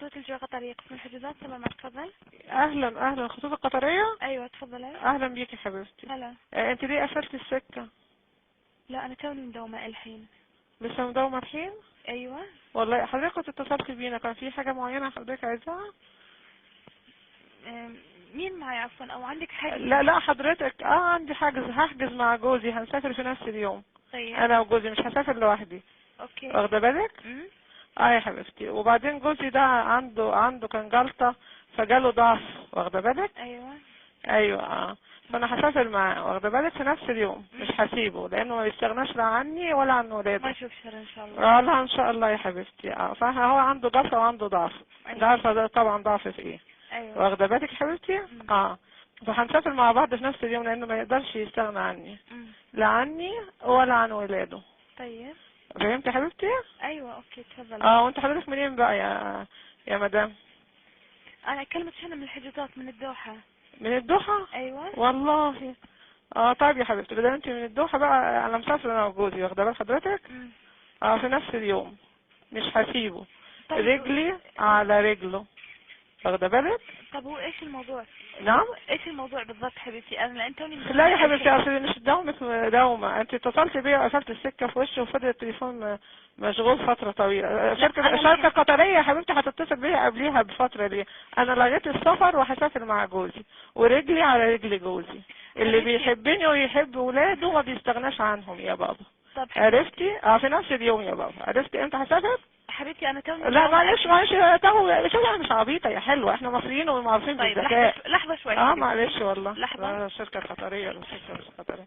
خطوط الجو القطرية، قسم الحجوزات. تمام، تفضل. اهلا اهلا، الخطوط القطرية. ايوه تفضلي. اهلا بيك يا حبيبتي. هلا. انت ليه قفلتي السكة؟ لا انا توني مداومة الحين. لسه مداومة الحين؟ ايوه. والله حضرتك كنت اتصلتي بينا، كان في حاجة معينة حضرتك عايزاها؟ مين معي عفوا، او عندك حاجة؟ لا لا حضرتك، عندي حجز، هحجز مع جوزي، هنسافر في نفس اليوم. طيب. انا وجوزي، مش هسافر لوحدي. okay. واخدة بالك؟ اه يا حبيبتي. وبعدين جوزي ده عنده كان جلطة، فجاله ضعف، واخدة بالك؟ ايوه ايوه. فانا هسافر معاه، واخده بالك، في نفس اليوم، مش هسيبه لانه ما بيستغناش لا عني ولا عن ولاده. ما يشوف شر ان شاء الله. لا ان شاء الله يا حبيبتي. فهو عنده جلطة وعنده ضعف. انت عارفه ده طبعا ضعف في ايه. ايوه. واخده بالك يا حبيبتي؟ فهنسافر مع بعض في نفس اليوم لانه ما يقدرش يستغنى عني. لا عني ولا عن ولاده. طيب. فهمتي يا حبيبتي؟ ايوه okay تفضلي. وانت حضرتك منين بقى يا مدام؟ انا كلمة هنا من الحجوزات، من الدوحة. من الدوحة؟ ايوه. والله. طيب يا حبيبتي، بدل انت من الدوحة بقى، انا مسافرة انا وجوزي، واخدة بال حضرتك؟ في نفس اليوم، مش هسيبه. طيب. رجلي على رجله، واخدة بالك؟ طب هو ايش الموضوع؟ نعم؟ ايش الموضوع بالضبط حبيبتي؟ انا لان توني لا يا حبيبتي، اصل مش دومك مداومة، انت اتصلتي بيا وقفلت السكة في وشي وفضل التليفون مشغول فترة طويلة. شركة قطرية يا حبيبتي هتتصل بيا قبليها بفترة ليه؟ أنا لغيت السفر وهسافر مع جوزي، ورجلي على رجل جوزي اللي بيحبني ويحب ولاده ما بيستغناش عنهم يا بابا. طب عرفتي؟ في نفس اليوم يا بابا. عرفتي امتى هسافر؟ حبيبتي انا توني. لا معلش معلش، شوفي انا مش عبيطه يا حلوة، احنا مصريين ومعروفين طيب بالذكاء. لحظة شوي. معلش والله. لحظة. الشركة القطرية ولا الشركة مش قطرية.